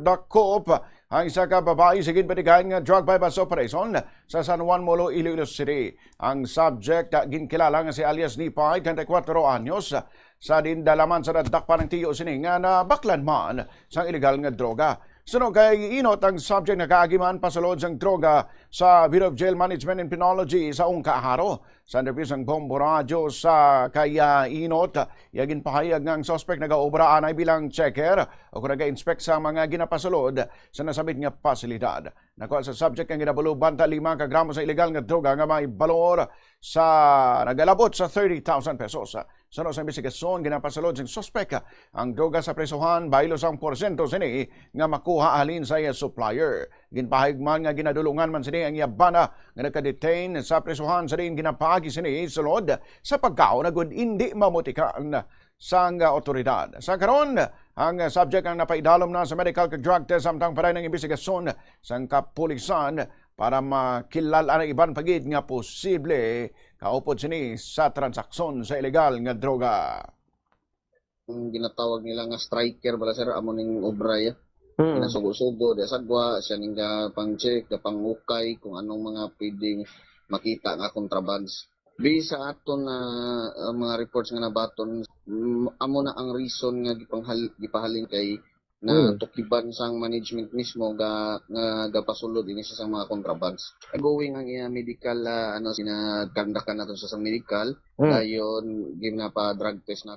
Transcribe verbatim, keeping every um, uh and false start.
Takop ang isa ka babayi sa ginpatigayan nga drug buy-bust operation sa San Juan Molo, Iloilo City. Ang subject, ah, ginkilala nga si alias Nipay, treinta y cuatro anyos, sa dindalaman sa nadakpan ang tiyo sini nga nabaklan man sang illegal nga droga. Suno kay Inot, ang subject nakaagi man pasulod sang droga sa Bureau of Jail Management and Penology sa Ungca, Jaro. Sa interview sang Bombo Radyo sa kay, ah, Inot, iya ginpahayag nga ang suspect nagaobra anay bilang checker o kung naga-inspect sa mga ginapasulod sa nasabit nga pasilidad. Nakuha sa subject ang ginabulo banta lima ka gramo sa illegal nga droga nga may balor sa nagalabot sa thirty thousand pesos. Suno sa imbestigasyon, ginapasulod sing suspek ang droga sa prisuhan, baylo sang porsyento sini nga makuha halin sa iya supplier. Ginpahayag man nga ginadulungan man sini ang iya bana nga nagka-detain sa prisuhan, sa diin ginapaagi sini sulod sa pagkaon agud indi mamutikan sang otoridad. Sa karon, ang subject ang napaidalom na sa medical kag drug test, samtang paday ang imbestigasyon sang kapulisan para makilal-an ang iban pa gid nga posible kaupod sini sa transaksyon sa illegal nga droga. Ang ginatawag nila nga striker bala, sir, amo ning obra ya. Mm. Ginasugo-sugo, di sagwa, siya ning gapang-check, gapang-ukay kung anong mga pwedeng makita nga contrabands. Based sa aton na, uh, mga reports nga nabaton, mm, amo na ang reason nga gipanghal-, gipahalin kay na Mm. tukiban sang management mismo ga, nga gapasulod ini sa, sa mga contrabands. Going ang iya medical, ah, ano, sinagandakan nato sa, sa medical, Mm. dayon ginapa-drug test nato.